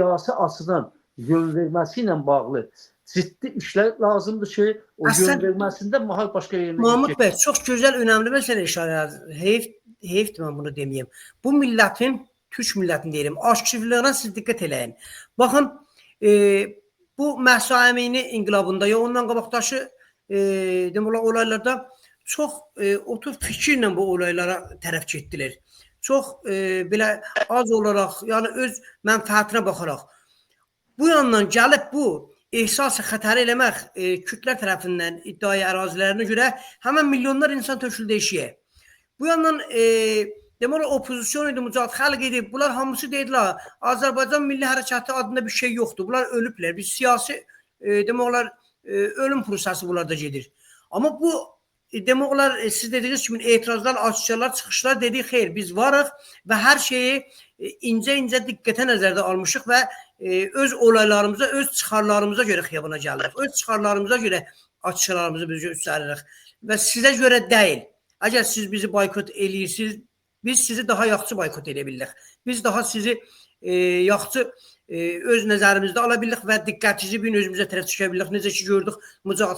Siyasi açıdan yön verməsi ilə bağlı ciddi işlər lazımdır ki, o Əslən- yön verməsində mahal başqa yerinə Mahmud bəy, çox gözəl, önəmli məsələ işarə edirsiniz. Heyf, heyfdir mən bunu deməyim. Bu millətin, türk millətini deyirəm, aşkıflığına siz diqqət eləyin. Baxın, bu Məhsa Əmini inqilabında ya ondan qabaqdaşı demək olar olaylarda çox otur fikirlə bu olaylara tərəf getdilər. Çox belə az olaraq, yəni öz mənfəətinə baxaraq. Bu yandan gəlib bu ehsas xətəri eləmək Kürdlər tərəfindən iddiaya ərazilərinə görə həmən milyonlar insan töküldü eşiyə. Bu yandan demək olar opozisyon idi, Mücahid Xalq idi. Bunlar hamısı dedilər, Azərbaycan Milli Hərəkatı adında bir şey yoxdur. Bunlar ölüblər. Bir siyasi demək olar ölüm prosesi bunlarda gedir. Amma bu demək olar siz dediyiniz kimi etirazlar, aksiyalar, çıxışlar dedi, xeyr biz varıq və hər şeyi incə-incə diqqətə nəzərdə almışıq və öz olaylarımıza, öz çıxarlarımıza görə xiyabana gəlirik. Öz çıxarlarımıza görə aksiyalarımızı biz göstəririk və sizə görə deyil. Əgər siz bizi boykot eləyirsiniz, biz sizi daha yaxşı boykot edə bilirik. Biz daha sizi yaxşı öz nəzərimizdə ala bilirik və diqqətinizi bir özümüzə tərəf çəkə bilirik. Necə ki gördük, Mücahid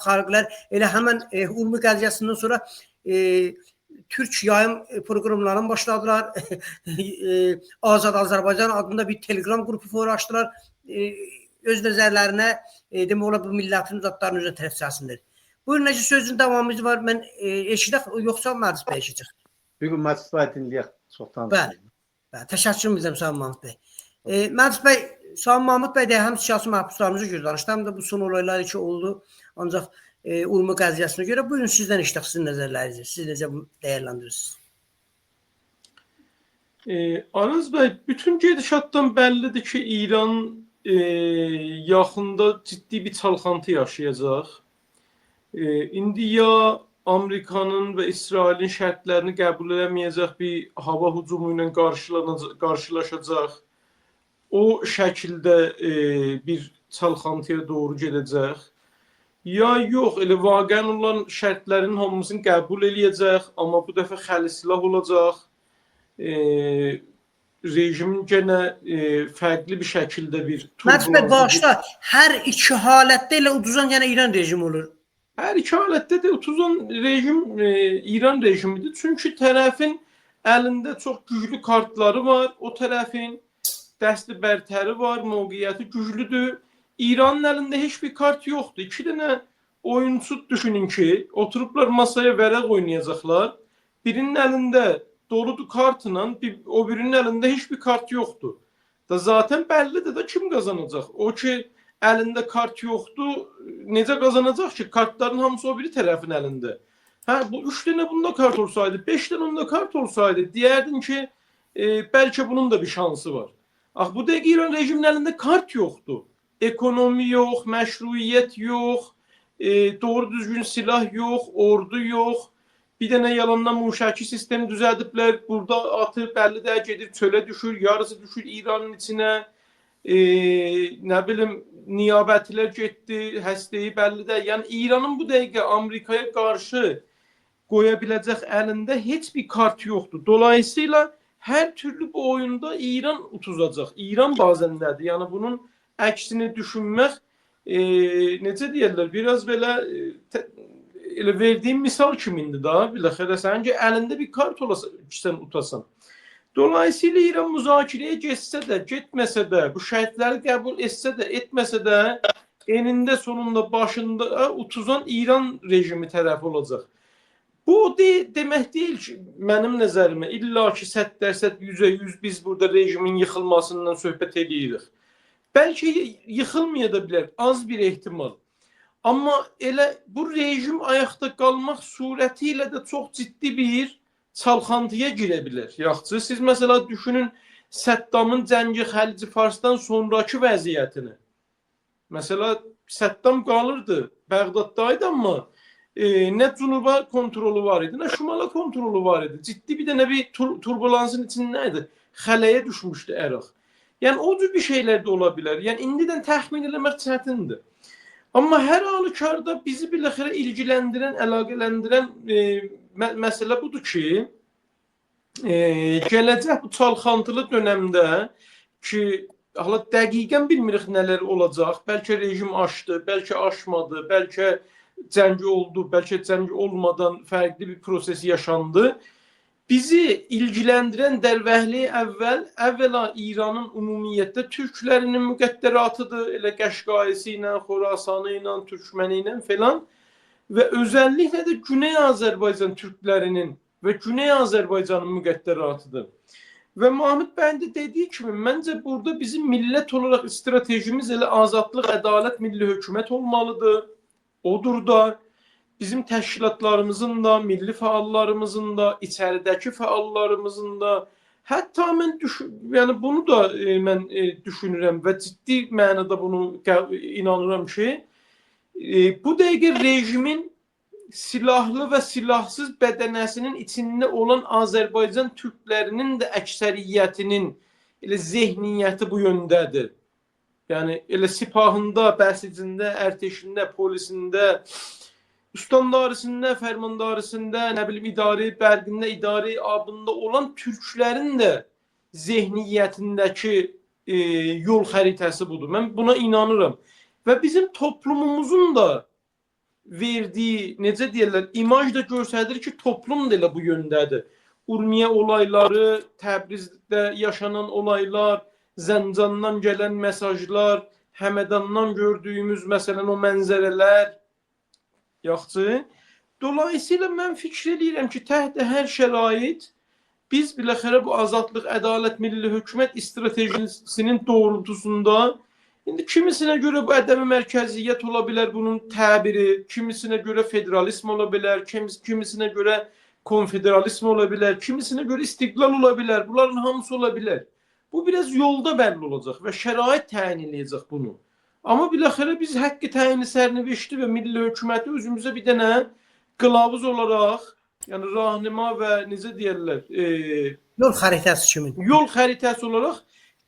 Xalqlər elə həmən Urmi qəziyyəsindən sonra Türk yayım proqramlarını başladılar. Azad Azərbaycan adında bir Telegram qrupu formalaşdılar. Öz nəzərlərinə demək olar bu millətin adlarını özünə tərəf çəksinlər. Buyurun, necə sözün davamı var? Mən eşidək, yoxsa Məclis bəy eşidəcək. Bir gün Məclis bəy dinləyək, çoxdan. Bəli. Bəli, təşəkkür edirəm Sami Mahmud bəy. Məclis bəy, Sami Mahmud bəy də həm siyasi məhbuslarımıza görə danışdı, həm də bu son olaylar ki oldu. Ancaq Urmu qəziyyəsinə görə buyurun sizdən eşidək sizin nəzərlərinizi. Siz necə bunu dəyərləndirirsiniz? Araz bəy, bütün gedişatdan bəllidir ki, İran yaxında ciddi bir çalxantı yaşayacaq. İndi ya Amerikanın və İsrailin şərtlərini qəbul eləməyəcək bir hava hücumu ilə qarşılaşacaq. O şəkildə bir çalxantıya doğru gedəcək. Ya yox, elə vaqəən olan şərtlərin hamısını qəbul eləyəcək, amma bu dəfə xəli silah olacaq. Rejimin genə fərqli bir şəkildə bir Məclis bəy, bağışla, hər iki halətdə elə uduzan yenə İran rejimi olur. Hər iki halətdə də utuzan rejim İran rejimidir. Çünki tərəfin əlində çox güclü kartları var. O tərəfin dəsti bərtəri var, mövqeyiyyəti güclüdür. İranın əlində heç bir kart yoxdur. İki dənə oyunçu düşünün ki, oturublar masaya vərəq oynayacaqlar. Birinin əlində doludur kartla, o birinin əlində heç bir kart yoxdur. Da zaten bəllidir də kim qazanacaq. O ki əlində kart yoxdur, necə qazanacaq ki? Kartların hamısı o biri tərəfin əlində. Hə, bu 3 dənə bunda kart olsaydı, 5 dənə onda kart olsaydı, deyərdin ki, bəlkə bunun da bir şansı var. Ax, bu dəqiqə İran rejiminin əlində kart yoxdur. Ekonomi yox, məşruiyyət yox, doğru düzgün silah yox, ordu yox. Bir dənə yalandan muşəki sistemi düzəldiblər. Burada atı bəlli də gedir çölə düşür, yarısı düşür İranın içinə. Nə bilim niyabətilər getdi, həstəyi bəlli də. Yəni İranın bu dəqiqə Amerikaya qarşı qoya biləcək əlində heç bir kart yoxdur. Dolayısıyla hər türlü bu oyunda İran utuzacaq. İran bazəndədir. Yəni bunun əksini düşünmək necə deyirlər, biraz belə elə verdiyim misal kimindir da, biləxərə sənin ki, əlində bir kart olasa ki, sən utasan. Dolayısıyla İran müzakirəyə getsə də, getməsə də, bu şərtləri qəbul etsə də, etməsə də, enində sonunda başında utuzan İran rejimi tərəfi olacaq. Bu demək deyil ki, mənim nəzərimə illa ki 100% 100% biz burada rejimin yıxılmasından söhbət eləyirik. Bəlkə yıxılmaya da bilər, az bir ehtimal. Amma elə bu rejim ayaqda qalmaq surəti ilə də çox ciddi bir çalxantıya girə bilər. Yaxşı, siz məsəla düşünün Səddamın cəngi Xəlici Farsdan sonrakı vəziyyətini. Məsəla Səddam qalırdı, Bəğdaddaydı amma nə cünuba kontrolu var idi, nə şimala kontrolu var idi. Ciddi bir dənə bir turbulansın içində idi. Xələyə düşmüşdü Əraq. Yəni o cür bir şeylər də ola bilər. Yəni indidən təxmin eləmək çətindir. Amma hər halükarda bizi biləxərə ilgiləndirən, əlaqələndirən məsələ budur ki, gələcək bu çalxantılı dönəmdə ki Hala dəqiqən bilmirik nələr olacaq. Bəlkə rejim aşdı, bəlkə aşmadı, bəlkə cəng oldu, bəlkə cəng olmadan fərqli bir proses yaşandı. Bizi ilgiləndirən dərvəhli əvvəla İranın ümumiyyətdə türklərinin müqəddəratıdır, elə Qəşqayisi ilə, Xorasanı ilə, Türkməni ilə filan və özəlliklə də Güney Azərbaycan türklərinin və Güney Azərbaycanın müqəddəratıdır. Və Mahmud bəyin də dediyi kimi, məncə burada bizim millət olaraq stratejimiz elə azadlıq, ədalət, milli hökumət olmalıdır. Odur da. Bizim təşkilatlarımızın da, milli fəallarımızın da, içəridəki fəallarımızın da, hətta mən yəni bunu da mən düşünürəm və ciddi mənada bunu inanıram ki, bu dəqiqə rejimin silahlı və silahsız bədənəsinin içində olan Azərbaycan türklərinin də əksəriyyətinin elə zehniyyəti bu yöndədir. Yəni elə sipahında, bəsicində, ərteşində, polisində, ustandarisində, fərmandarisində, nə bilim idarə bərqində, idarə abında olan türklərin də zehniyyətindəki yol xəritəsi budur. Mən buna inanıram. Və bizim toplumumuzun da verdiyi, necə deyirlər, imaj da göstərir ki, toplum da elə bu yöndədir. Urmiya olayları, Təbrizdə yaşanan olaylar, Zəncandan gələn mesajlar, Həmədandan gördüyümüz məsələn o mənzərələr. Yaxşı. Dolayısıyla mən fikir eləyirəm ki, təhtə hər şərait biz biləxərə bu azadlıq, ədalət, milli hökumət stratejisinin doğrultusunda indi kimisinə görə bu ədəmi mərkəziyyət ola bilər bunun təbiri, kimisinə görə federalism ola bilər, kimisinə görə konfederalism ola bilər, kimisinə görə istiqlal ola bilər. Bunların hamısı ola bilər. Bu biraz yolda bəlli olacaq və şərait təyin eləyəcək bunu. Amma biləxərə biz həqqi təyini sərnişti və milli hökuməti özümüzə bir dənə qılavuz olaraq, yəni rahnima və necə deyirlər, yol xəritəsi kimi. Yol xəritəsi olaraq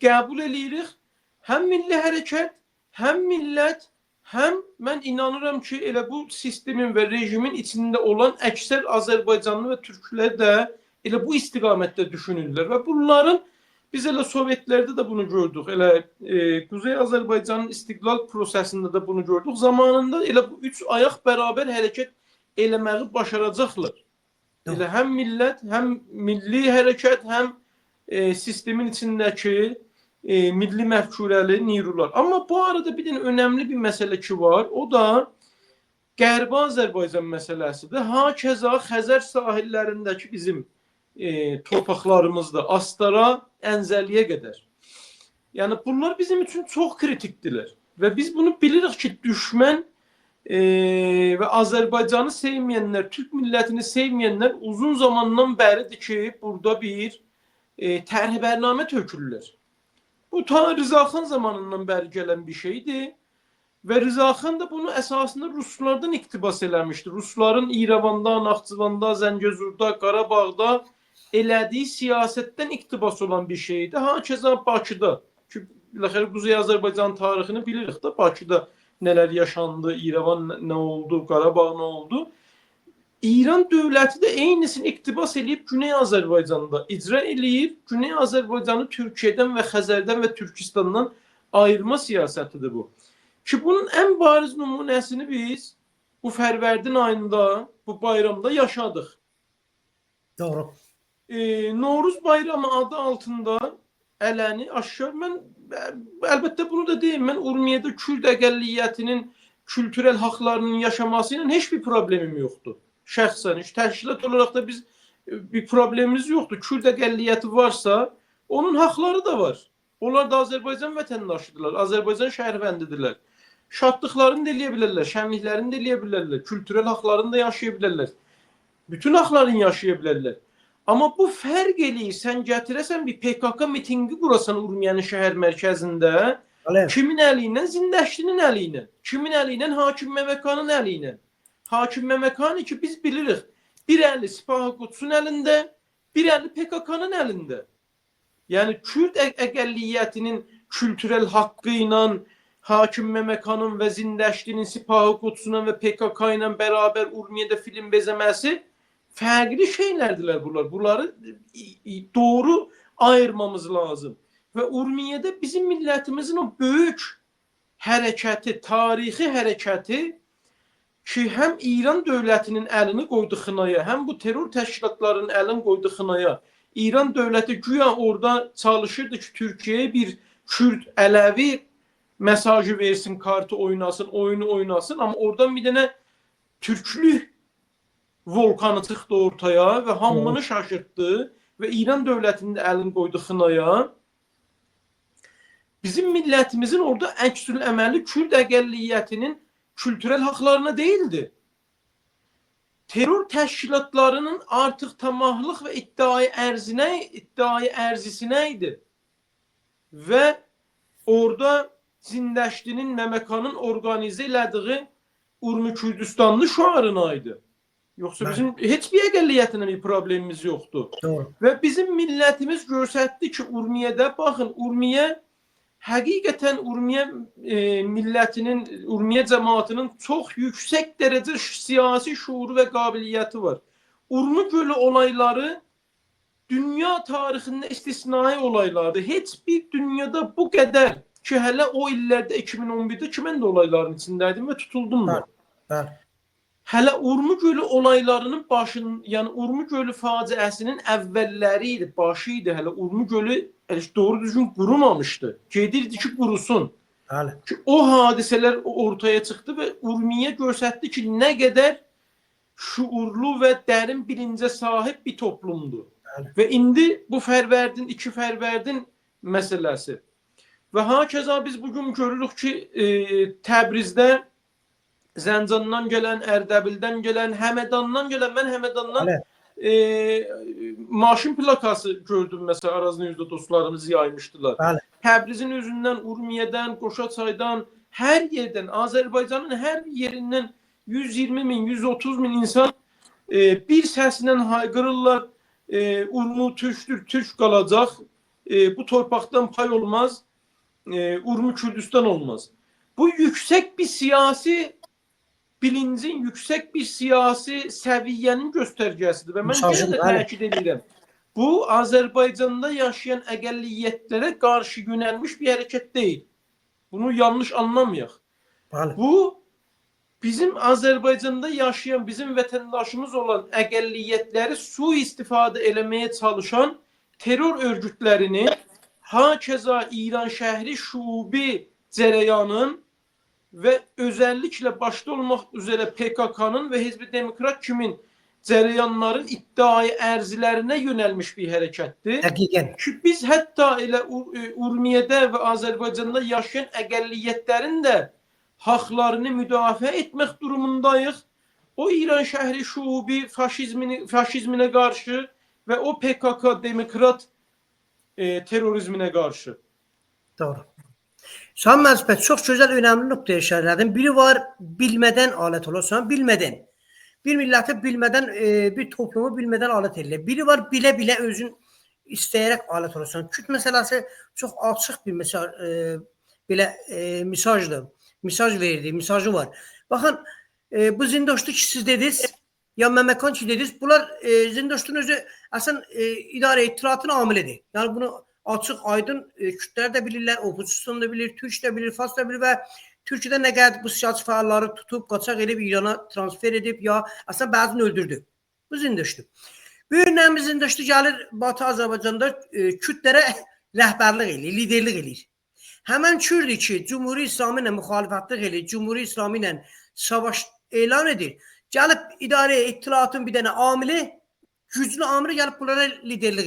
qəbul eləyirik. Həm milli hərəkət, həm millət, həm mən inanıram ki, elə bu sistemin və rejimin içində olan əksər Azərbaycanlı və türklər də elə bu istiqamətdə düşünürlər və bunların biz elə Sovetlərdə də bunu gördük, elə Kuzey Azərbaycanın istiqlal prosesində də bunu gördük. Zamanında elə bu üç ayaq bərabər hərəkət eləməyi başaracaqlar. Elə həm millət, həm milli hərəkət, həm sistemin içindəki milli məfkurəli nirular. Amma bu arada bir dənə önəmli bir məsələ ki var, o da Qərbi Azərbaycan məsələsidir. Hakeza Xəzər sahillərindəki bizim torpaqlarımızda Astara, Ənzəliyə qədər. Yəni bunlar bizim üçün çox kritikdirlər və biz bunu bilirik ki, düşmən və Azərbaycanı sevməyənlər, Türk millətini sevməyənlər uzun zamandan bəridir ki, burada bir tərh bərnamə tökürlər. Bu ta Rıza xan zamanından bəri gələn bir şeydir və Rıza xan da bunu əsasında Ruslardan iqtibas eləmişdi. Rusların İrəvanda, Naxçıvanda, Zəngəzurda, Qarabağda elədiyi siyasətdən iqtibas olan bir şeydir. Hakeza Bakıda ki, biləxərə Quzey Azərbaycan tarixini bilirik də, Bakıda nələr yaşandı, İrəvan nə oldu, Qarabağ nə oldu. İran dövləti də eynisini iqtibas eləyib Güney Azərbaycanda icra eləyib. Güney Azərbaycanı Türkiyədən və Xəzərdən və Türkistandan ayırma siyasətidir bu. Ki bunun ən bariz nümunəsini biz bu Fərvərdin ayında, bu bayramda yaşadıq. Doğru. Novruz bayramı adı altında ələni aşkar. Mən əlbəttə bunu da deyim, mən Urmiyədə Kürd əqəlliyyətinin kültürel haqlarının yaşaması ilə heç bir problemim yoxdur. Şəxsən, heç təşkilat olaraq da biz bir problemimiz yoxdur. Kürd əqəlliyyəti varsa, onun haqları da var. Onlar da Azərbaycan vətəndaşıdırlar, Azərbaycan şəhərvəndidirlər. Şadlıqlarını da eləyə bilərlər, şənliklərini də eləyə bilərlər, kültürel haqlarını da yaşaya bilərlər. Bütün haqlarını yaşaya bilərlər. Amma bu fərq eləyir, sən gətirəsən bir PKK mitinqi qurasan Urmiyanın şəhər mərkəzində, Bəli. kimin əli ilə? Zindəşlinin əli ilə. Kimin əli ilə? Hakim Məməkanın əli ilə. Hakim Məməkanı ki, biz bilirik, bir əli Sipahi Qudsun əlində, bir əli PKK-nın əlində. Yəni Kürd əqəlliyyətinin kültürel haqqı ilə Hakim Məməkanın və Zindəşlinin Sipahi Qudsunun və PKK ilə bərabər Urmiyədə film bezəməsi fərqli şeylərdirlər bunlar. Bunları doğru ayırmamız lazım. Və Urmiyədə bizim millətimizin o böyük hərəkəti, tarixi hərəkəti ki, həm İran dövlətinin əlini qoydu xınaya, həm bu terror təşkilatlarının əlini qoydu xınaya. İran dövləti güya orada çalışırdı ki, Türkiyəyə bir Kürd, Ələvi mesajı versin, kartı oynasın, oyunu oynasın. Amma oradan bir dənə türklük volkanı çıxdı ortaya və hamını şaşırtdı və İran dövlətinin də əlini qoydu xınaya. Bizim millətimizin orada əksül əməli Kürd əqəlliyyətinin kültürel haqlarına değildi. Terror təşkilatlarının artıq tamahlıq və iddiayı ərzisinə idi. Və orada Zindəşdinin, Məməkanın organize elədiyi Urmi Kürdistanlı şüarına idi. Yoxsa bizim heç bir əqəlliyyətinə bir problemimiz yoxdur. Doğru. Və bizim millətimiz göstərdi ki, Urmiyədə, baxın, Urmiyə həqiqətən Urmiyə millətinin, Urmiyə cəmaatının çox yüksək dərəcə siyasi şuuru və qabiliyyəti var. Urmi Gölü olayları dünya tarixində istisnai olaylardır. Heç bir dünyada bu qədər ki, hələ o illərdə 2011-də ki, mən də olayların içindəydim və tutuldum da. Bəli. Hələ Urmi Gölü olaylarının başının, yəni Urmi Gölü faciəsinin əvvəlləri idi, başı idi. Hələ Urmi Gölü hələ doğru düzgün qurumamışdı. Gedirdi ki, qurusun. Bəli. Ki, o hadisələr ortaya çıxdı və Urmiyə göstərdi ki, nə qədər şuurlu və dərin bilincə sahib bir toplumdur. Bəli. Və indi bu fərvərdin, iki fərvərdin məsələsi. Və hakeza biz bugün görürük ki, Təbrizdə Zəncandan gələn, Ərdəbildən gələn, Həmədandan gələn, mən Həmədandan maşın plakası gördüm məsələn, Araz News'da dostlarımız yaymışdılar. Bəli. Təbrizin özündən, Urmiyədən, Qoşaçaydan, hər yerdən, Azərbaycanın hər yerindən 120 min, 130 min insan bir səslə hayqırırlar. Urmu türkdür, türk qalacaq. Bu torpaqdan pay olmaz. Urmu Kürdistan olmaz. Bu yüksək bir siyasi bilincin, yüksək bir siyasi səviyyənin göstərgəsidir və mən yenə də təkid edirəm. Bu Azərbaycanda yaşayan əqəlliyyətlərə qarşı yönəlmiş bir hərəkət deyil. Bunu yanlış anlamayaq. Bəli. Bu bizim Azərbaycanda yaşayan, bizim vətəndaşımız olan əqəlliyyətləri sui-istifadə eləməyə çalışan terror örgütlərinin, hakeza İran şəhri şubi cərəyanın və özellikle başda olmaq üzrə PKK-nın və Hizb-i Demokrat kimin cərəyanların iddiayı ərzilərinə yönəlmiş bir hərəkətdir. Həqiqən. Ki biz hətta elə Urmiyədə və Azərbaycanda yaşayan əqəlliyyətlərin də haqlarını müdafiə etmək durumundayıq. O İran şəhri şubi faşizminə qarşı və o PKK demokrat terrorizminə qarşı. Doğru. Sami Məzbət, çox gözəl, önəmli nöqtəyə işarə elədin. Biri var, bilmədən alət olursan, bilmədən. Bir milləti bilmədən, bir toplumu bilmədən alət edilir. Biri var, bilə-bilə özün istəyərək alət olursan. Kürt məsələsi çox açıq bir mesaj, belə mesajdır. Mesaj verdi, mesajı var. Baxın, bu Zindoşdu ki siz dediniz, ya Məməkan ki dediniz, bunlar Zindoşdunun özü əslən idarə itilatın amilidir. Yəni bunu açıq, aydın Kürtlər də bilirlər, opozisiyon da bilir, Türk də bilir, Fas da bilir və Türkiyədə nə qədər bu siyasi fəalları tutub, qaçaq edib İrana transfer edib, ya əslən bəzini öldürdü. Bu Zindoşdu. Bu önəmli Zindoşdu gəlir Batı Azərbaycanda Kürtlərə rəhbərlik eləyir, liderlik eləyir. Həmən Kürdü ki, Cumhuri İslami ilə müxalifətlik eləyir, Cumhuri İslami ilə savaş elan edir. Gəlib idarə itilatın bir dənə amili, güclü amili gəlib bunlara liderlik